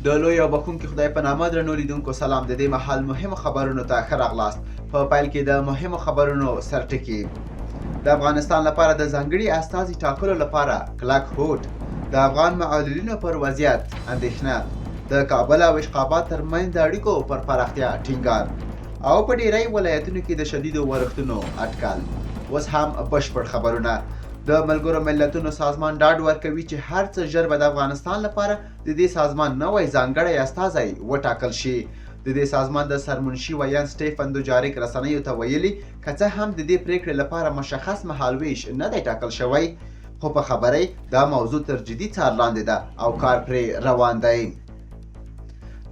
د لوی او بخښونکي خدای په نامه درنو لیدونکو سلام. د دې مهال مهمو خبرونو ته ښه راغلاست. په پیل کې د مهمو خبرونو سرټکي: د افغانستان لپاره د ځانګړي استازي ټاکلو لپاره کلک هوډ، د افغان معلولینو پر وضعیت اندېښنه، د کابل او عشق آباد ترمنځ د اړیکو پر پراختیا ټینګار، او په ډیری ولایتونو کې د شدیدو ورښتونو اټکل. اوس هم بشپړ خبرونه. د ملګرو ملتونو سازمان ډاډ ورکوي چې هر څه ژر به د افغانستان لپاره د دې سازمان نوی ځانګړی استازی وټاکل شي. د دې سازمان د سرمنشي ویاند سټیفن دوجاریک رسنیو ته ویلي، که څه هم د دې پرېکړې لپاره مشخص مهالوېش نه دی ټاکل شوی، خو په خبره یې دا موضوع تر جدي څار لاندې ده او کار پرې روان دی.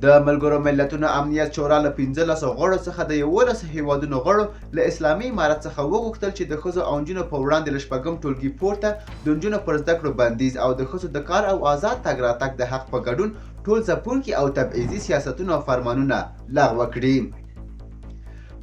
د ملګرو ملتونو امنیت شورا له 15 غړو څخه د 11 هیوادونو غړو له اسلامي امارت څخه وغوښتل چې د ښځو او نجونو په وړاندې له شپږم ټولګي پورته د نجونو پر زده کړو بندیز او د ښځو د کار او آزاد تګ راتګ د حق په ګډون ټول ځپونکي او تبعیضي سیاستونه او فرمانونه لغوه کړي.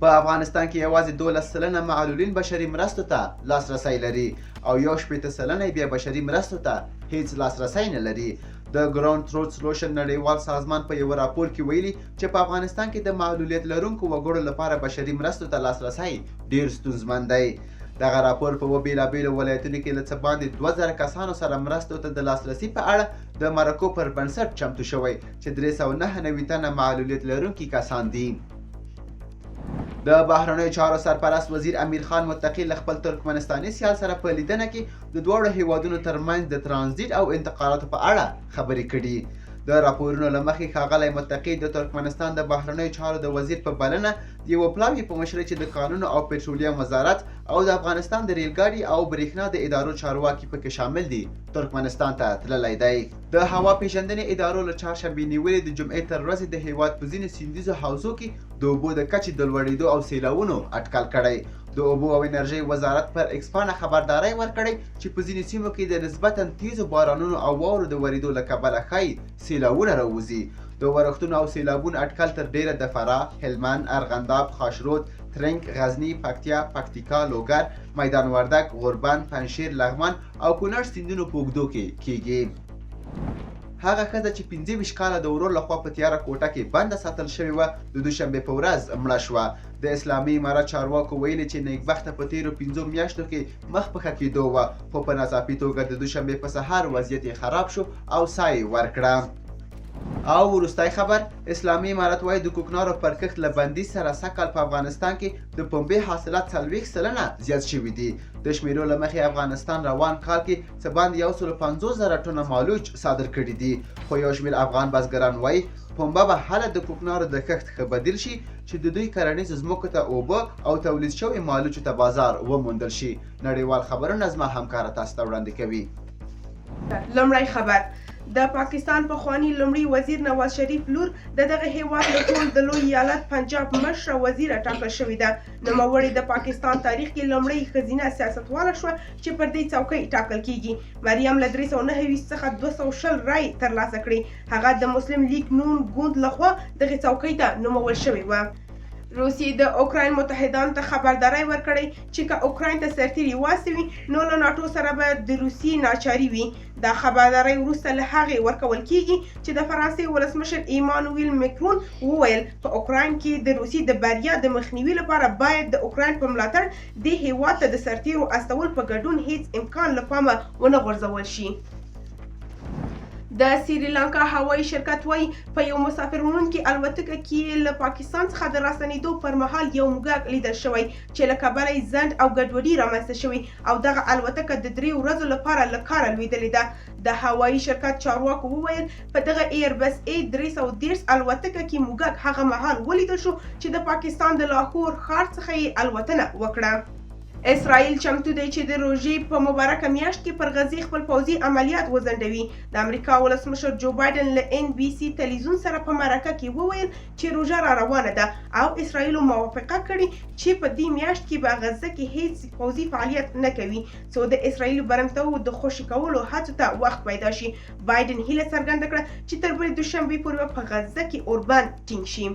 په افغانستان کې یوازې 12% معلولین بشري مرستو ته لاسرسی لري او 61% یې بیا بشري مرستو ته هیڅ لاسرسی نه لري. د ګراوند تروت سلوشن نړیوال سازمان په یوه راپور کې ویلي چې په افغانستان کې د معلولیت لرونکو وګړو لپاره بشري مرستو ته لاسرسی ډیر ستونزمن دی. دغه راپور په اووه بېلابېلو ولایتونو کې له څه باندې 2000 کسانو سره مرستو ته د لاسرسي په اړه د مرکو پر بنسټ چمتو شوی چې 399 تنه معلولیت لرونکي کسان دي. د بهرنیو چارو سرپرست وزیر امیر خان متقي له خپل ترکمنستاني سیال سره په لیدنه کې د دواړو هیوادونو ترمنځ د ترانزیټ او انتقالاتو په اړه خبرې کړي. د راپورونو له مخې ښاغلی متقي د ترکمنستان د بهرنیو چارو د وزیر په بلنه د یوه پلاوي په مشرۍ چې د کانونو او پټرولیم وزارت او د افغانستان د ریلګاډي او برېښنا د ادارو چارواکي پکې شامل دي، ترکمنستان ته تللی دی. د هوا پېژندنې ادارو له چهارشنبې نیولې د جمعې تر ورځې د هېواد په ځینو سیندیزو حوزو کې د اوبو د کچې د لوړېدو او سېلاوونو اټکل کړی. د اوبو او انرژۍ وزارت پر ایکسپاڼه خبرداری ورکړی چې په ځینو سیمو کې د نسبتاً تېزو بارانونو او واورو د ورېدو له کبله ښايي سېلاوونه راووځي. د ورښتونو او سېلابونو اټکل تر ډېره د فراه، هلمند، ارغنداب، خاشرود، ترنک، غزني، پکتیا، پکتیکا، لوګر، میدان وردګ، غوربند، پنجشېر، لغمان او کونړ سیندونو په اوږدو کې کېږي. هغه ښځه چې 25 کاله د ورور لخوا په تیاره کوټه کې بنده ساتل شوې وه، د دوشنبې په ورځ مړه شوه. د اسلامي امارت چارواکو ویلي چې نیکبخته په تېرو 5 میاشتو کې مخ په ښه کېدو وه، خو په ناڅاپي توګه د دوشنبې په سهار وضعیت یې خراب شو او ساه یې ورکړه. او وروستی خبر، اسلامي امارت وايي د کوکنارو پر کښت له بندیز سره سږکال په افغانستان کې د پنبې حاصلات 40% زیات شوي دي. د شمېرو له مخې افغانستان روان کال کې څه باندې 150,000 ټنه مالوچ صادر کړي دي، خو یو شمېر افغان بزګران وايي پنبه به هله د کوکنارو د کښت ښه بدیل شي چې د دوی کرنیزو ځمکو ته اوبه او تولید شوې مالوچو ته بازار وموندل شي. نړیوال خبرونه زما همکاره تاسو ته وړاندې کوي. لومړی خبر، د پاکستان پخواني لومړي وزیر نواز شریف لور د دغه هیواد له ټول د لوی ایالت پنجاب مشره وزیره ټاکل شوې ده. نوموړې د پاکستان تاریخ کې لومړۍ ښځینه سیاستواله شوه چې پر دې څوکۍ ټاکل کیږي. مریم له 329 څخه 220 رایې ترلاسه کړې. هغه د مسلم لیګ نون ګوند لخوا دغې څوکۍ ته نومول شوې وه. روسیې د اوکراین متحدانو ته خبرداری ورکړی چې که اوکراین ته سرتیري واستوي نو له ناټو سره به د روسیې ناچاري وي. دا خبرداری وروسته له هغې ورکول کیږي چې د فرانسې ولسمشر ایمانویل مکرون وویل په اوکراین کې د روسیې د بریا د مخنیوي لپاره باید د اوکراین په ملاتړ دې هیواد ته د سرتیرو استول په ګډون هیڅ امکان له پامه ونه غورځول شي. د سریلانکا هوایي شرکت وایي په یو مسافر وړونکي الوتکه کې له پاکستان څخه د راستنېدو پر مهال یو موږک لیدل شوی چې له کبله یې ځنډ او ګډوډي رامنځته شوې او دغه الوتکه د 3 ورځو لپاره له کاره لوېدلې ده. د هوایي شرکت چارواکو وویل په دغه ایربس ای 330 الوتکه کې موږک هغه مهال ولیدل شو چې د پاکستان د لاهور ښار څخه یې الوتنه وکړه. اسرائیل چمتو دی چې د روژې په مبارکه میاشت کې پر غزې خپل پوځي عملیات وځنډوي. د امریکا ولسمشر جو بایډن له ان بي سي تلویزیون سره په مرکه کې وویل چې روژه را روانه ده او اسرائیلو موافقه کړې چې په دې میاشت کې به غزه کې هیڅ پوځي فعالیت نه کوي څو د اسرائیلي برمتو د خوشې کولو هڅو ته وخت پیدا شي. بایډن هیله څرګنده کړه چې تر بلې دوشنبې پورې به په غزه کې اوربند ټینګ شي.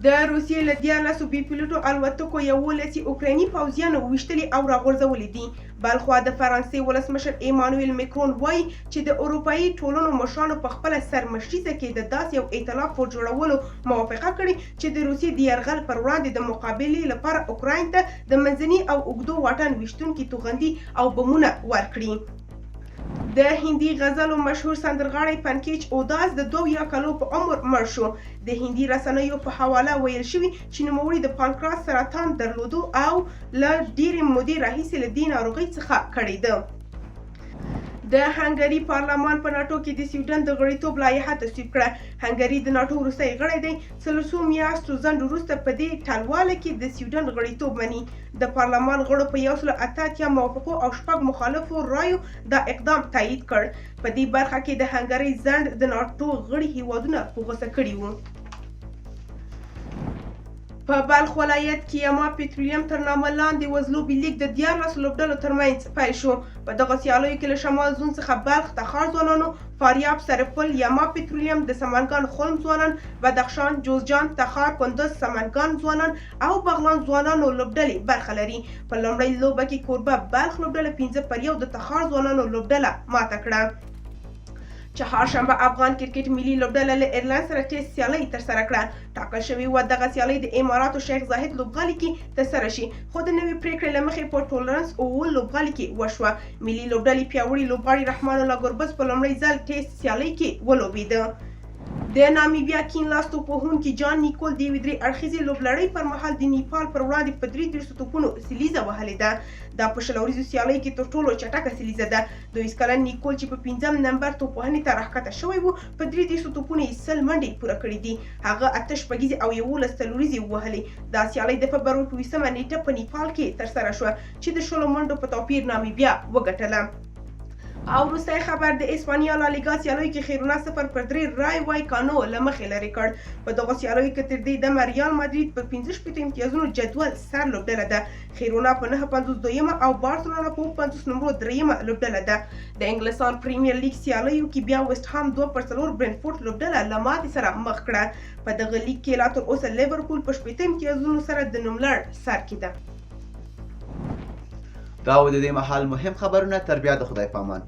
د د روسیې له 13 بې پیلوټو الوتکو 11 یې اوکرایني پوځیانو ویشتلي او راغورځولي دي. بلخوا د فرانسې ولسمشر ایمانویل مکرون وايي چې د اروپايي ټولنو مشرانو په خپله سرمشریزه کې د داسې یو ائتلاف پر جوړولو موافقه کړې چې د روسیې د یرغل پر وړاندې د مقابلې لپاره اوکراین ته د منځني او اوږدو واټن ویشتونکي توغندي او بمونه ورکړي. د هندي غزلو مشهور سندرغاړی پنکیچ اوداس د 72 کلو په عمر مړ شو. د هندي رسنیو په حواله ویل شوي چې نوموړي د پانکراس سرطان درلودو او له ډېرې مودې راهیسې له دې ناروغۍ څخه کړېده. د هنګري پارلمان په ناټو کې د سویډن د غړیتوب لایحه تصویب کړه. هنګري د ناټو وروستی غړی دی چې له څو میاشتو ځنډ وروسته په دې ټلواله کې د سویډن غړیتوب مني. د پارلمان غړو په 188 موافقو او 6 مخالفو رایو دا اقدام تایید کړ. په دې برخه کې د هنګري ځنډ د ناټو غړي هیوادونه په غوسه کړي وو. په بلخ ولایت کې یما پټرولیم تر نامه لاندې وزلوبې لیګ د 13 لوبډلو ترمنځ پیل شو. په دغو سیالیو کې له شمال زون څخه بلخ تخار ځوانانو، فاریاب سرپل، یما پټرولیم، د سمنګان خلم ځوانان، بدخشان، جوزجان، تخار، کندز، سمنګان ځوانان او بغلان ځوانانو لوبډلې برخه لري. په لومړۍ لوبه کې کوربه بلخ لوبډله 5-1 د تخار ځوانانو لوبډله ماته کړه. چهارشنبه افغان کرکټ ملي لوبډله له ایرلنډ سره ټیسټ سیالۍ ترسره کړه. ټاکل شوې وه دغه سیالۍ د اماراتو شیخ زاهد لوبغالي کې ترسره شي، خو د نوې پریکړې له مخې په ټولرنس اوول لوبغالي کې وشوه. ملي لوبډلې پیاوړي لوبغاړي رحمان الله ګربز په لومړی ځل ټیسټ سیالۍ کې ولوبېده. د نامیبیا کین لاس توپوهونکي جان نیکول د یوې 3 اړخیزې لوبلړۍ پر مهال د نیپال پر وړاندې په 33 توپونو سلیزه وهلې ده. دا په 20 اوریزو سیالیو کې تر ټولو چټکه سلیزه ده. 22 کلن نیکول چې په 5م نمبر توپوهنې ته راښکته شوی و، په 33 توپونو یې 100 منډې پوره کړې دي. هغه 8 شپږیزې او 11 څلوریزې ووهلې. دا سیالۍ د فبروري په 20مه نیټه په نیپال کې ترسره شوه چې د 20 منډو په توپیر نامیبیا وګټله. او وروستی خبر، د اسپانیا لالیګا سیالیو کې خیرونا 0-3 رای وای کانو له مخې لرې کړ. په دغو سیالیو کې تر دې دمه ریال مادرید په 65 امتیازونو جدول سر لوبډله ده. خیرونا په 59 دویمه او بارسلونا په 57 نمرو درېیمه لوبډله ده. د انګلستان پریمیر لیګ سیالیو کې بیا ویسټ هام 2-4 برنټفورډ لوبډله له ماتې سره مخ کړه. په دغه لیګ کې لا تر اوسه لیورپول په 60 امتیازونو سره د نوملړ سر کې ده. دا و د دې مهال مهم خبرونه. تر بیا د خدای پامان.